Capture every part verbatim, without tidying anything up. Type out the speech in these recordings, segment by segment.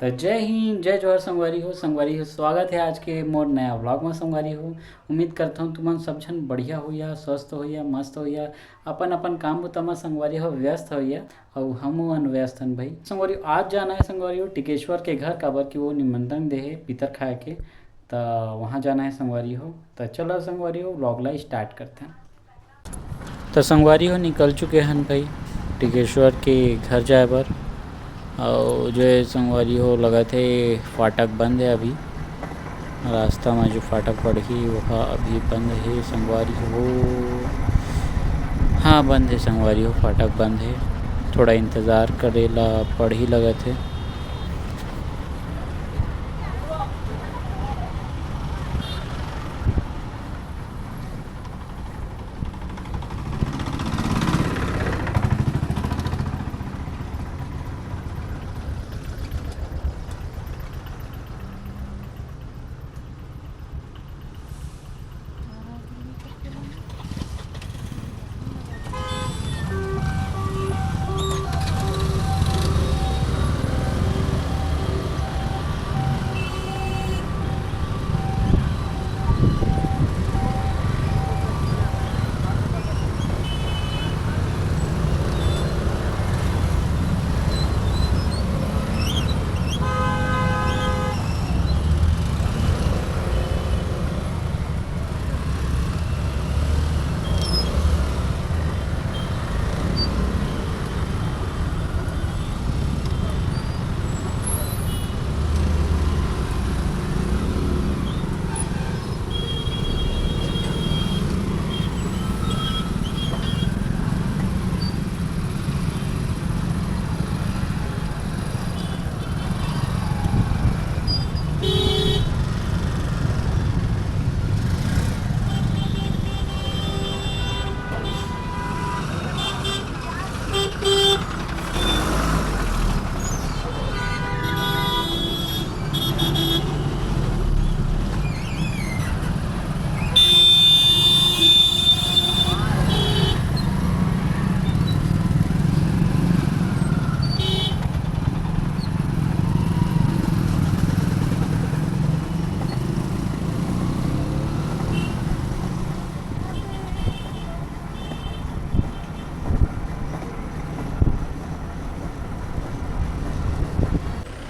त जय हिंद, जय जोहार संगवारी हो। संगवारी हो, स्वागत हे आज के मोर नया vlog म संगवारी हो। उम्मीद करथंव तुमन सब झन बढ़िया होइहा, स्वस्थ होइहा, मस्त होइहा, अपन-अपन काम बुता म संगवारी हो व्यस्त होइहा, अउ हमू मन व्यस्त हन भई। संगवारी हो, आज जाना हे संगवारी हो टिकेश्वर के घर, काबर कि वो निमंत्रण दे हे पितर खाए के, त वहाँ जाना हे संगवारी हो। त चलो संगवारी हो, vlog ला start करथन। त संगवारी हो, निकल चुके हन भई टिकेश्वर के घर जाए बर। अउ जो है संगवारी हो, लगत हे फाटक बंद हे अभी। रास्ता में जो फाटक पड़ही, वो हा अभी बंद हे संगवारी हो। हाँ, बंद हे संगवारी हो, फाटक बंद हे। थोड़ा इंतजार करे ला पड़ही लगत हे।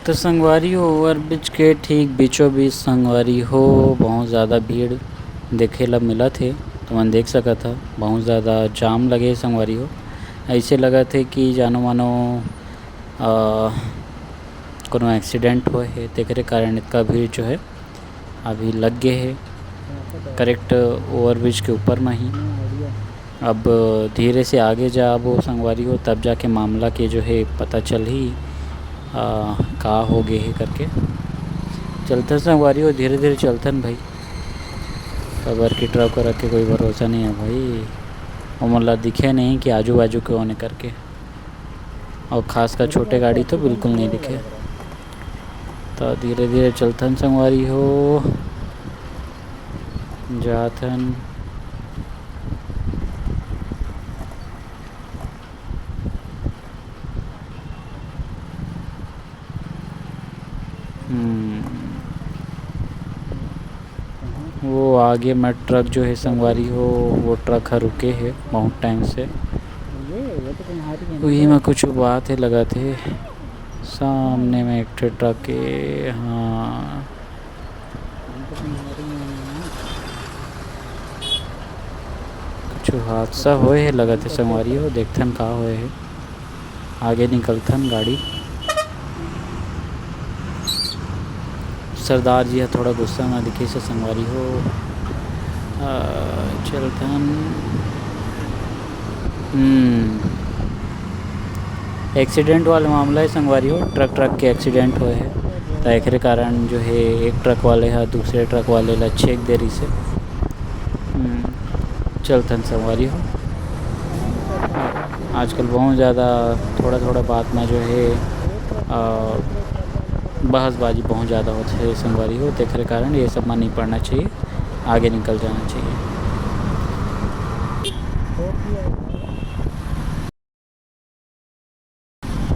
तो संगवारी हो, ओवरब्रिज के ठीक बीचों बीच संगवारी हो, बहुत ज़्यादा भीड़ देखे ला मिलत हे। तुमन देख सकत ह, बहुत ज़्यादा जाम लगे हे संगवारी हो। ऐसे लगत हे कि जानो मानो, अ, कोनो एक्सीडेंट होए हे, तेकरे कारण इतका भीड़ जो है अभी लग गे हे करेक्ट ओवरब्रिज के ऊपर म ही। अब धीरे से आगे जाबो संगवारी हो, तब जाके मामला के जो है पता चलही, आ, का हो गे हे करके। चलथन संगवारी हो, धीरे धीरे चलथन भाई, काबर कि ट्रक वरक के कोई भरोसा नहीं है भाई, ओमन ला दिखे नहीं कि आजू बाजू कौन है करके। और खासकर छोटे गाड़ी तो बिल्कुल नहीं दिखे। तो धीरे धीरे चलथन संगवारी हो, जाथन। हम्म। वो आगे में ट्रक जो है संगवारी हो, वो ट्रक ह रुके है बहुत टाइम से। ये, ये तो तुम्हारी है ना। उही में कुछ बात है लगत है। सामने में एक ठो ट्रक है, हाँ। ये तो तुम्हारी है ना। कुछ हादसा होए है लगत है संगवारी हो, देखथन का होए है। आगे निकलथन गाड़ी। सरदार जी ह थोड़ा गुस्सा में दिखिस हे संगवारी हो। आ, चलथन। हम्म, एक्सीडेंट वाला मामला है संगवारी हो, ट्रक, ट्रक के एक्सीडेंट होए है, त एकरे कारण जो है एक ट्रक वाले ह दूसरे ट्रक वाले ला छेक दे रहिस हे। हम्म, चलथन संगवारी हो। आजकल बहुत ज़्यादा थोड़ा-थोड़ा बात में जो है, अ, बहसबाजी बहुत ज़्यादा होत हे संगवारी हो, तेखरे कारण ये सब में नहीं पड़ना चाहिए, आगे निकल जाना चाहिए।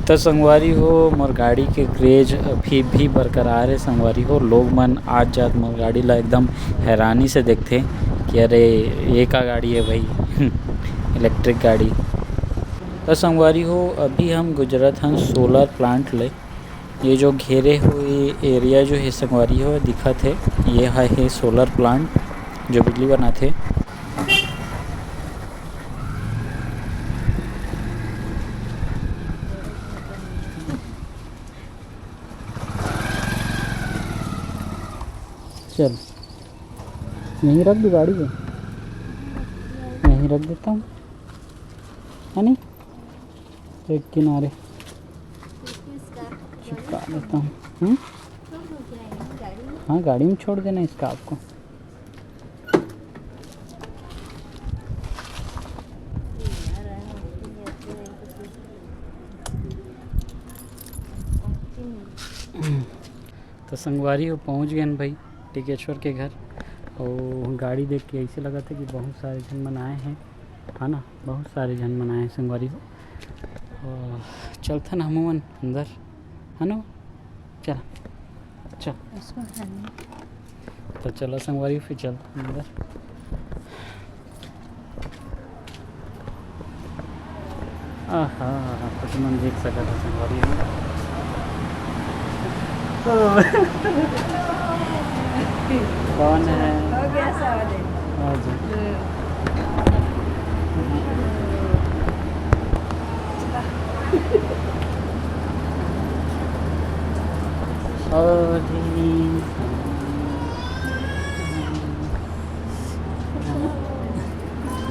त संगवारी हो, मोर गाड़ी के क्रेज अभी भी बरकरार हे संगवारी हो। लोग मन आत जात मोर गाड़ी ला एकदम हैरानी से देखथे कि अरे, ये का गाड़ी हे भाई, इलेक्ट्रिक गाड़ी। त संगवारी हो, अभी हम गुजरत हन सोलर प्लांट ले। ये जो घेरे हुए एरिया जो हे संगवारी हो, दिखत हे, ये ह हे सोलर प्लांट जो बिजली बनाथे। चल, यहीं रख दो गाड़ी को, यहीं रख देता हूँ, है नहीं? एक किनारे चिपका देता हूँ। हम्म? हाँ, गाड़ी में छोड़ देना इसका आपको। तो संगवारी हो, पहुँच गए भाई टिकेश्वर के घर। और गाड़ी देख के ऐसे लगा था कि बहुत सारे झन मन आए हैं, है ना, बहुत सारे झन मन आए हैं संगवारी हो। और चलथन हमन अंदर, है ना, चल, चल। उसको खाने। तो चलो संगवारी, फिर चल अंदर। आहा, कुछ मन देख सकत हे संगवारी हो। कौन है? हो गया सवाल है। हाँ जी। और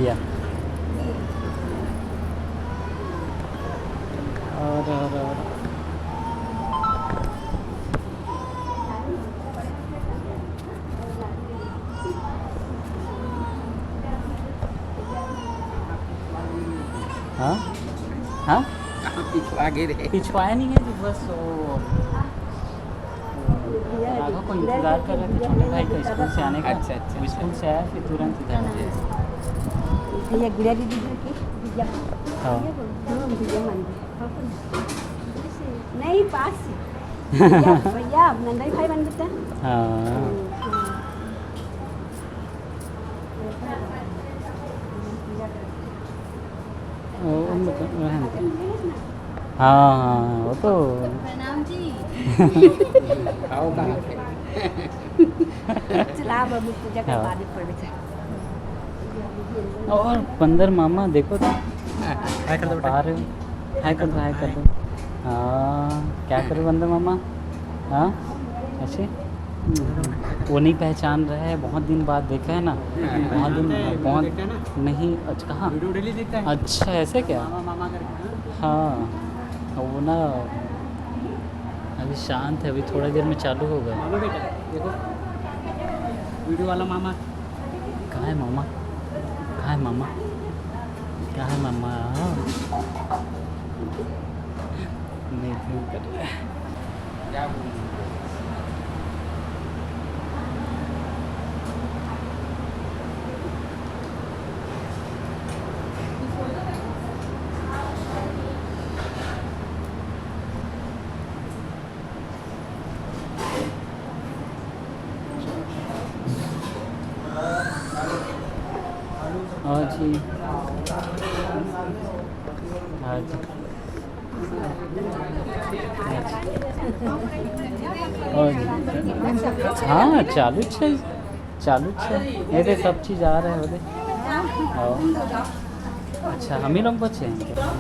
या। और, और, और। हाँ? हाँ? कहाँ पिछवा गे रे? पिछवाया नहीं है जी, बस वो राघव को इंतजार कर रहे थे छोटे भाई का स्कूल से आने का। अच्छा, अच्छा, वो अच्छा। स्कूल से आया, फिर तुरंत इधर आ गया। भैया, गुड़िया दीदी घर की, भैया। हाँ। भैया बोलो। हाँ, भैया मान गए। नहीं, पास से। भैया, भैया, नंदई भाई बन बेटा। हाँ। हम्म, हम्म। वो, वो मतलब, रहने दो। हाँ, हाँ, वो तो प्रणाम जी। आओ, कहाँ थे? चला, अब हम पूजा कर हाँ। बाद में पड़ जाए। और बंदर मामा देखो तो। हाय कर दो बेटा। आ रहे हो? हाय कर दो, हाय कर दो। हाँ, क्या करो बंदर मामा? हाँ, ऐसे? वो नहीं पहचान रहा है, बहुत दिन बाद देखा है ना, बहुत दिन, देखा है बहुत ना? नहीं, अच्छा, कहाँ? वीडियो डेली देखता है। अच्छा, ऐसे क्या? मामा, मामा करके, हाँ? हाँ, वो ना अभी शांत है, अभी थोड़ा देर में चालू होगा। मामा बेटा, देखो, वीडियो वाला मामा। कहाँ है मामा? कहाँ है मामा? कहाँ है मामा? नहीं, नहीं कर रहा है। हाँ जी। हाँ जी। हाँ जी। हाँ, चालू छे, चालू छे। ये तो सब चीज आ रहे हो दे। हाँ। अच्छा, हम ही लोग बचे हैं क्या?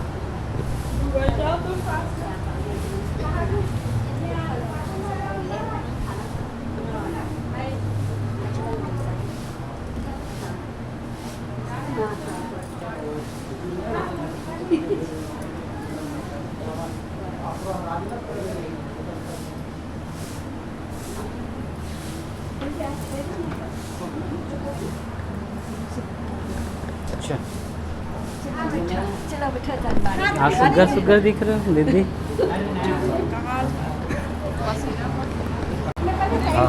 अच्छा। चलो, बैठो, चल, बाहर। हाँ, सुग्घर, सुग्घर दिख रहे हो, दीदी। हाँ,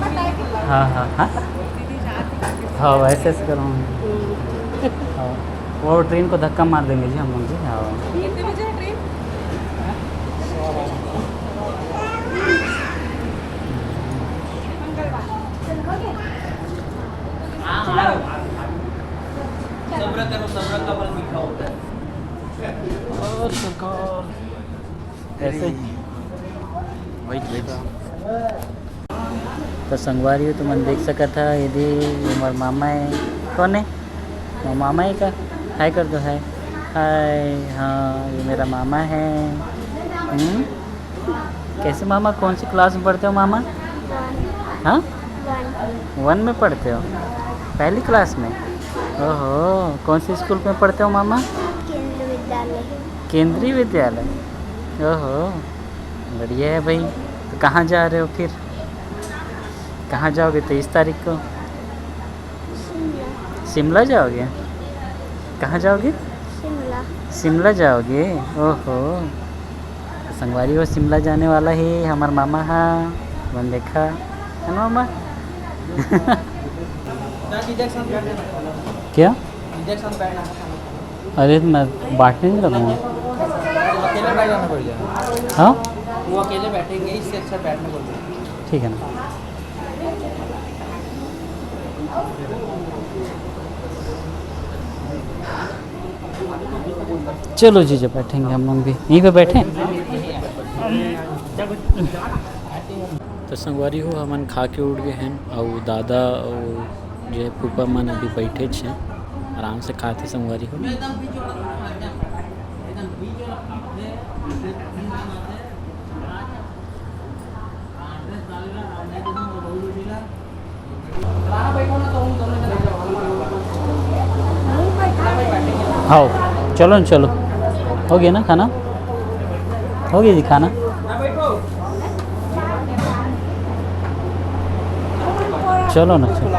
हाँ, हाँ, हाँ। हाँ, वैसे ऐसे करो। हाँ, वो ट्रेन को धक्का मार देंगे जी हम लोग जी। हाँ। कितने बजे है ट्रेन? ऐसे ही। वही, वही। तो संगवारी हो, तुमन देख सकत हा, ये दे, ये मोर मामा है। कौन है? मोर मामा है का? हाय कर दो, हाय। हाय, हाँ, ये मेरा मामा है। हम्म? कैसे मामा, कौन सी क्लास में पढ़ते हो मामा? हाँ, वन में पढ़ते हो, पहली क्लास में। ओहो, कौन से स्कूल में पढ़ते हो मामा? केंद्रीय विद्यालय। केंद्रीय विद्यालय। ओहो, बढ़िया है भाई। तो कहाँ जा रहे हो फिर? कहाँ जाओगे तेईस तारीख को? शिमला। शिमला जाओगे? कहाँ जाओगे? शिमला। शिमला जाओगे? ओहो, तो संगवारी हो, शिमला जाने वाला है हमार मामा हा। मन देखा है ना मामा? क्या? अरे, तो मैं बांटने नहीं रखूँगा। अकेले बैठ जाना पड़ जाएगा। हाँ, वो अकेले बैठेंगे, इससे अच्छा बैठने को दे। ठीक है ना। चलो जीजा, बैठेंगे हम लोग भी, यहीं पे बैठे। तो संगवारी हो, हमन खा के उठ गए हैं, और दादा और जो है फूफा मन अभी बैठे हैं, आराम से खाते संगवारी हो। आओ, चलो ना, चलो। हो गया ना खाना? हो गया जी खाना? चलो ना, चलो।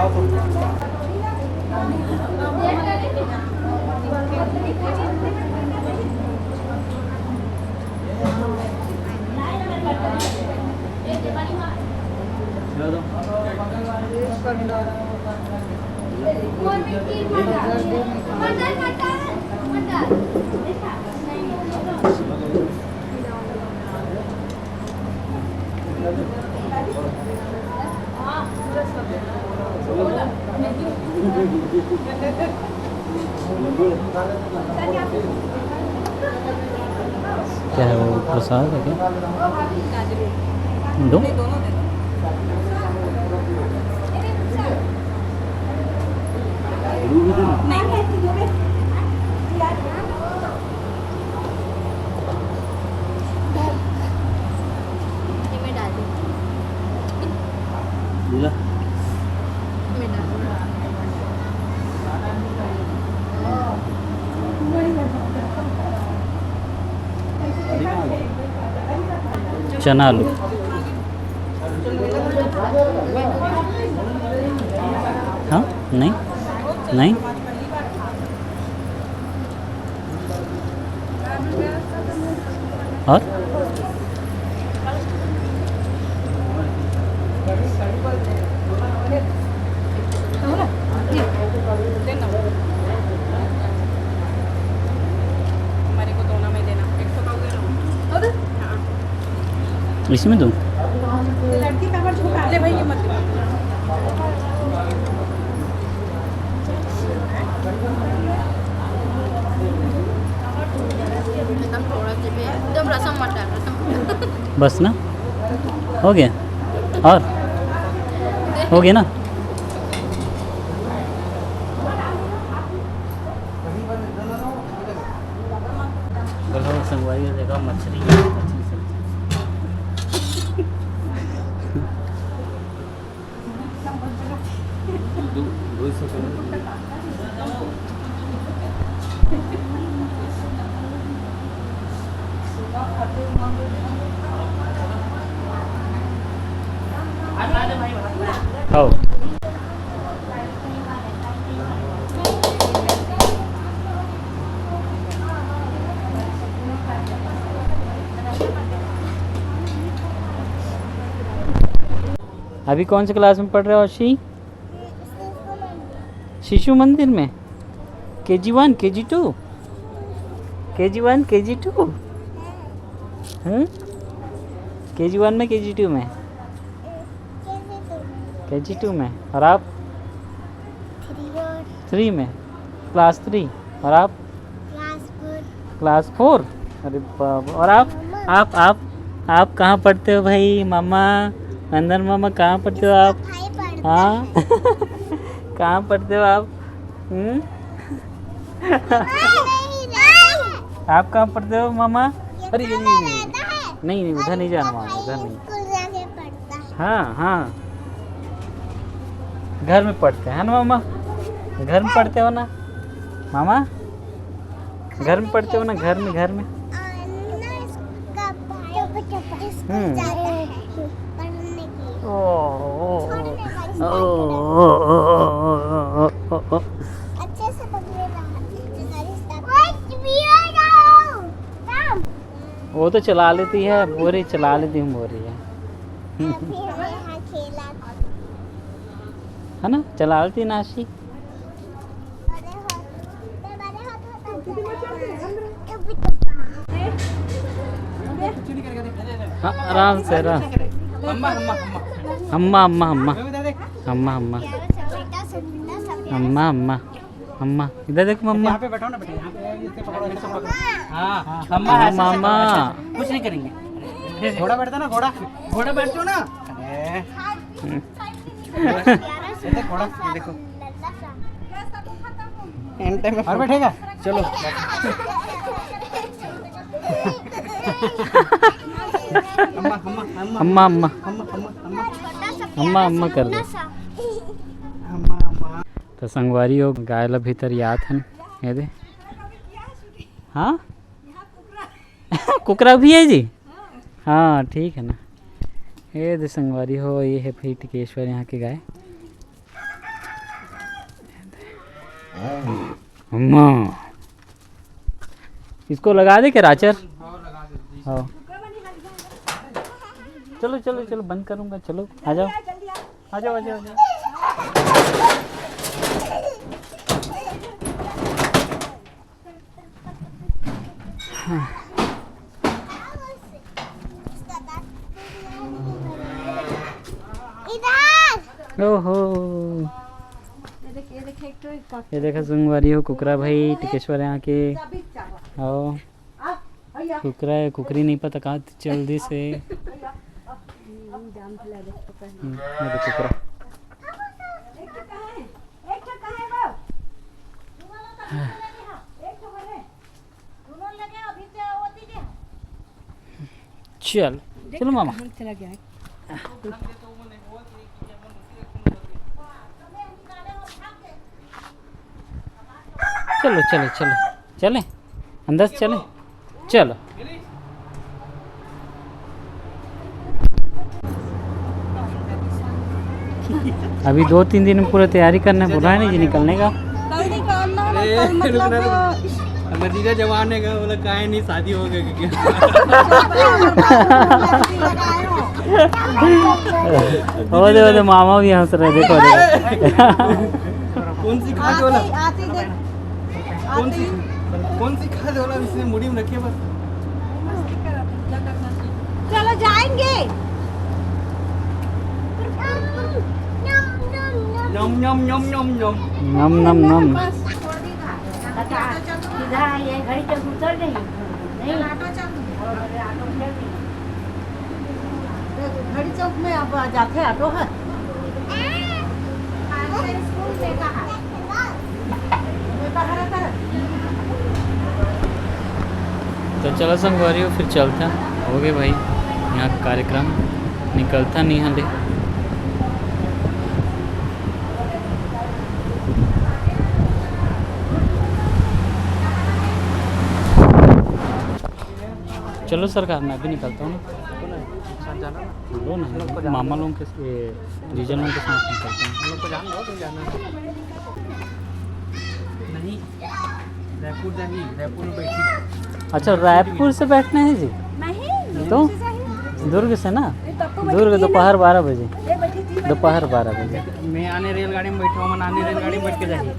क्या है वो, प्रसाद है क्या? दो। चना आलू। हाँ, नहीं, नहीं। और इसी में दूँ? एकदम थोड़ा सा भी, एकदम रसम मत डाल, रसम। बस ना, हो गया। और हो गया ना? देखो संगवारी, देखो मछली, मछली सब्जी। दो, दो सौ। खाओ। अभी कौन से क्लास में पढ़ रहे हो, आशी? शिशु मंदिर में। के जी वन, के जी टू? के जी वन, के जी टू? हम्म? के जी वन में, के जी टू में? के जी टू में। और आप? थ्री में। Class three. और आप? क्लास फोर। क्लास फोर? अरे बाप। और आप? आप आप आप कहाँ पढ़ते हो भाई? मामा, नंदन मामा, कहाँ पढ़ते हो आप? हाँ। कहाँ पढ़ते हो आप? हम्म? आप कहाँ पढ़ते हो मामा? अरे, ये नहीं, नहीं, नहीं, उधर नहीं जाना मामा, उधर नहीं। हाँ, हाँ। घर में पढ़ते हैं ना मामा? घर में पढ़ते हो ना मामा? घर में पढ़ते हो ना? घर में, घर में। हम्म। ओ, ओ, ओ, ओ, ओ, ओ, ओ, ओ, ओ। वो तो चला लेती है, बोरी चला लेती हूँ, बोरी है। है ना, चला लेती है नाशी। हाँ, आराम से, आराम। अम्मा, अम्मा, अम्मा। अम्मा, अम्मा, अम्मा। अम्मा, अम्मा। अम्मा, अम्मा। अम्मा, इधर देखो मम्मा। यहाँ पे बैठो ना बेटा, यहाँ पे इससे पकड़ो, इससे पकड़ो। हाँ, अम्मा, अम्मा। कुछ नहीं करेंगे। घोड़ा बैठता ना, घोड़ा, घोड़ा बैठ जाओ ना। अरे। हम्म। ये देखो, घोड़ा, ये देखो। एंड टाइम में और बैठेगा। चलो। अम्मा, अम्मा, अम्मा। अम्मा, अम्मा। अम्मा, अम्मा, अम्मा। अम्मा, अम्मा कर दे। अम्मा, अम्मा। तो संगवारी हो, गाय ला भीतर यात हन, ये दे। हाँ, कुकरा भी है जी। हाँ, ठीक है ना। ये दे संगवारी हो, ये है भाई टिकेश्वर यहाँ के गाय। अम्मा, इसको लगा दे क्या राचर? हाँ। चलो, चलो, चलो, बंद करूँगा। चलो, आ जाओ, आ जाओ, आ जाओ, आ जाओ। हाँ। ओहो, ये देखा संगवारी हो, कुकरा भाई टिकेश्वर यहाँ के। आओ, कुकरा है, कुकरी नहीं पता कहाँ चल दी से। हम्म, ये देखो कुकरा। चल, चलो मामा। चला गया है। चलो, चलो, चलो, चले, अंदर से चले, चलो। अभी दो तीन दिन में पूरा तैयारी करना है, बोला है नहीं जी निकलने का। कल निकालना है, कल मतलब अब नतीजा जवान है, बोला काहे नहीं, शादी हो गया क्या? वो दे, वो दे, मामा भी हंस रहे, देखो, देखो। कौन सी खाद वाला? आती, आती देख। कौन सी, कौन सी खाद वाला इसने मुड़ी में रखी है बस? चलो जाएंगे। नम, नम, नम, नम। नम, नम, नम। बस, छोड़ दी ना। सीधा ये घड़ी चौक उतर गई। नहीं। ऑटो चल। और ऑटो चल रही। घड़ी चौक में अब जाते ऑटो है। स्कूल में कहाँ? तो चलो संगवारी हो, फिर चलते हैं। हो गए भाई यहाँ का कार्यक्रम, निकलता नहीं हले। चलो सरकार, मैं भी निकलता हूँ ना। बोलो ना, मामा लोगों के, ये, जीजा लोगों के साथ निकलता हूँ। हम लोग को जान दो, तुम जाना। नहीं, रायपुर जानी, रायपुर में बैठी। अच्छा, रायपुर से बैठना है जी? नहीं, तो दुर्ग से जाइए। दुर्ग से ना? ये पप्पू बैठी दुर्ग थी ना? दोपहर बारह बजे। ये बैठी थी, दोपहर बारह बजे। मैं आने रेलगाड़ी में बैठा हूँ, मन आने रेलगाड़ी में बैठ के जाइए।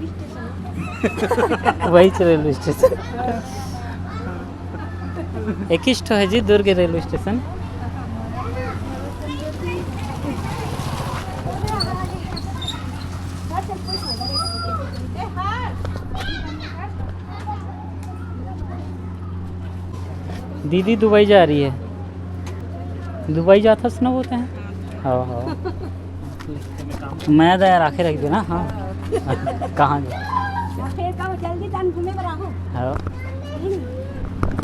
वही रेलवे स्टेशन। एक ही ठो है जी दुर्ग रेलवे स्टेशन। दीदी दुबई जा रही है। दुबई जाथस ना बोलते हैं। हाँ, हाँ। मैं तो यार आखिर रख देना, हाँ। कहाँ जा? फिर कब जल्दी जान घूमे बर आहू। हाँ।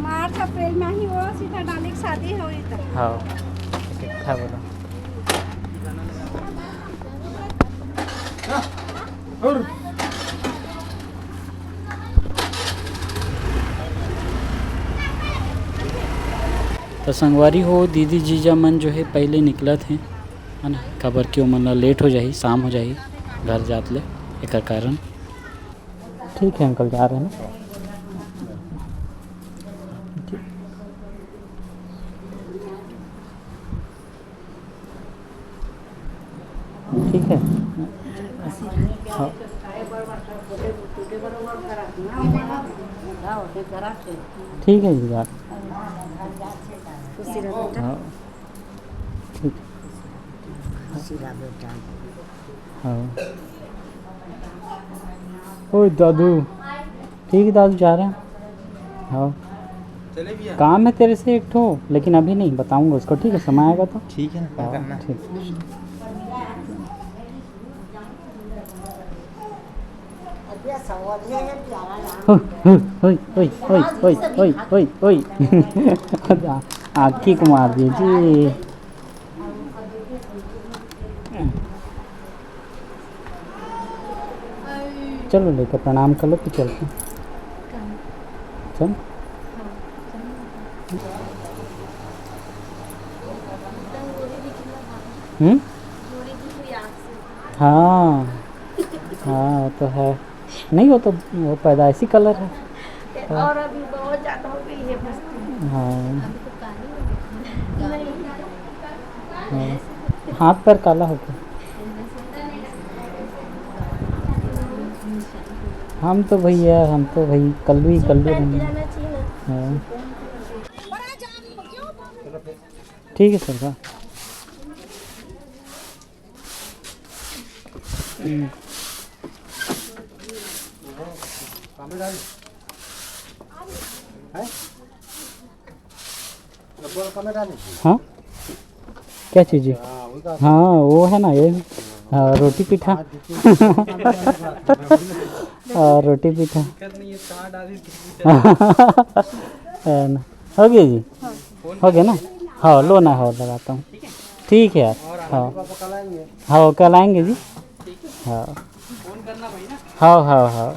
मार्च अप्रैल में ही वो सीधा डाली की शादी होई तो। हाँ। ठीक है, बोलो। तो संगवारी हो, दीदी जीजा मन जो है पहले निकलत हैं, है ना, काबर कि ओमन ला लेट हो जाही, शाम हो जाही घर जात ले, एकर कारण। ठीक है अंकल, जा रहे हैं ना। ठीक। ठीक है। हाँ। ठीक है जी, बात। हाँ। ठीक। हाँ। ओए दादू। ठीक है दादू, जा रहे हैं। हाँ। चले भैया। काम है तेरे से एक ठो, लेकिन अभी नहीं, बताऊंगा उसको, ठीक है, समय आएगा तो। ठीक है ना, क्या हाँ, करना है? ठीक। ओए, ओए, ओए। आ-, आँखी को मार दिए जी। चलो लेकर प्रणाम कर लो, फिर चलते हैं। चल। हम्म। हाँ, हाँ, वो तो है। नहीं, वो तो, वो पैदाइशी कलर है। और अभी बहुत ज्यादा हो गई है बस्ती। हाँ। हाँ। हाथ पैर काला हो गया। हम तो भैया, हम तो भाई कल्लू ही कल्लू रहेंगे। हाँ। ठीक है सर, हाँ। हम्म। हाँ, क्या चीज़ है? हाँ, वो है ना ये, हाँ, रोटी पीठा। हाँ, रोटी पीठा। है ना? हो गया जी? हो गया ना? हाँ, लो ना, हो लगाता हूँ। ठीक है यार। हाँ। हाँ, कल आएंगे जी। हाँ। हाँ, हाँ, हाँ।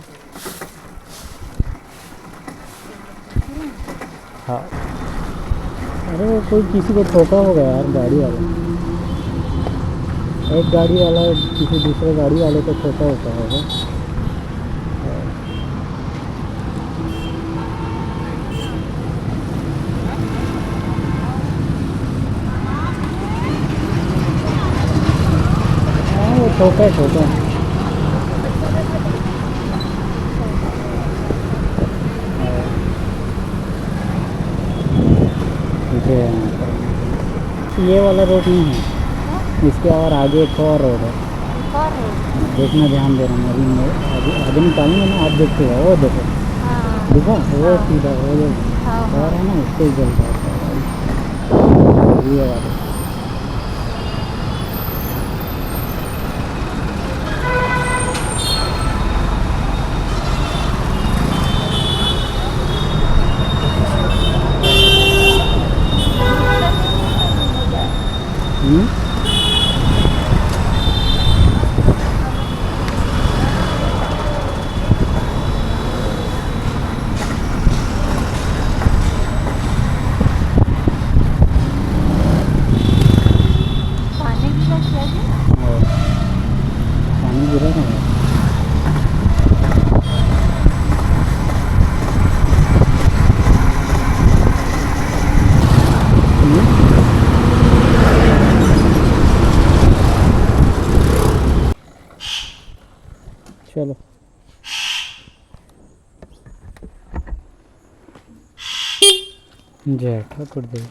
हाँ। अरे, वो कोई किसी को ठोका होगा यार, गाड़ी वाला। एक गाड़ी वाला किसी दूसरे गाड़ी वाले को ठोका होता होगा। हाँ। हाँ, वो छोटा है, छोटा है। ठीक है, ये वाला रोड नहीं है, इसके और आगे एक और रोड है। एक और रोड? देखना, ध्यान दे रहा हूँ, अभी मैं आगे, आगे निकालूंगा ना, आप देखते हो, वो देखो। हाँ। दिखा? वो हाँ। सीधा, वो जो हाँ, कार हाँ। है ना, उससे ही जल रहा है। ये वाला। हम्म? पानी गिरा क्या जी? हाँ, पानी गिरा ना। हम्म? चलो। जय ठाकुर देव।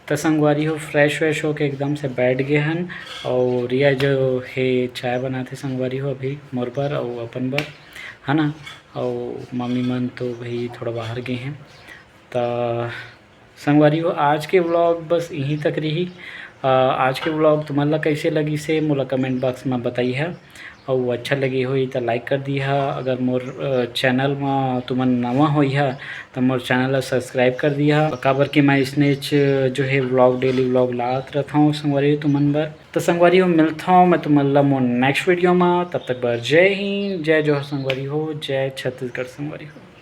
त संगवारी हो, फ्रेश व्रेश होके एकदम से बैठ गे हन, अउ रिया जो हे चाय बनाथे संगवारी हो अभी मोर बर अउ अपन बर, है ना, अउ मम्मी मन तो भाई थोड़ा बाहर गे हैं। त संगवारी हो, आज के व्लॉग बस यहीं तक रही। अ, आज के व्लॉग तुमन ला कैसे लगिस हे, मोला कमेंट बॉक्स में बताइहा। अउ अच्छा लगे होही त लाइक कर दिहा। अगर मोर, अ, चैनल म तुमन नवा होइहा त मोर चैनल ला सब्सक्राइब कर दिहा, काबर कि मैं इसने च-, जो है व्लॉग, डेली व्लॉग लात रहता हूँ संगवारी हो तुमन बर। त संगवारी हो, मिलता हूँ मैं तुमन ला मोर नेक्स्ट वीडियो में। तब तक बर जय हिंद, जय जोहार संगवारी हो, जय छत्तीसगढ़ संगवारी हो।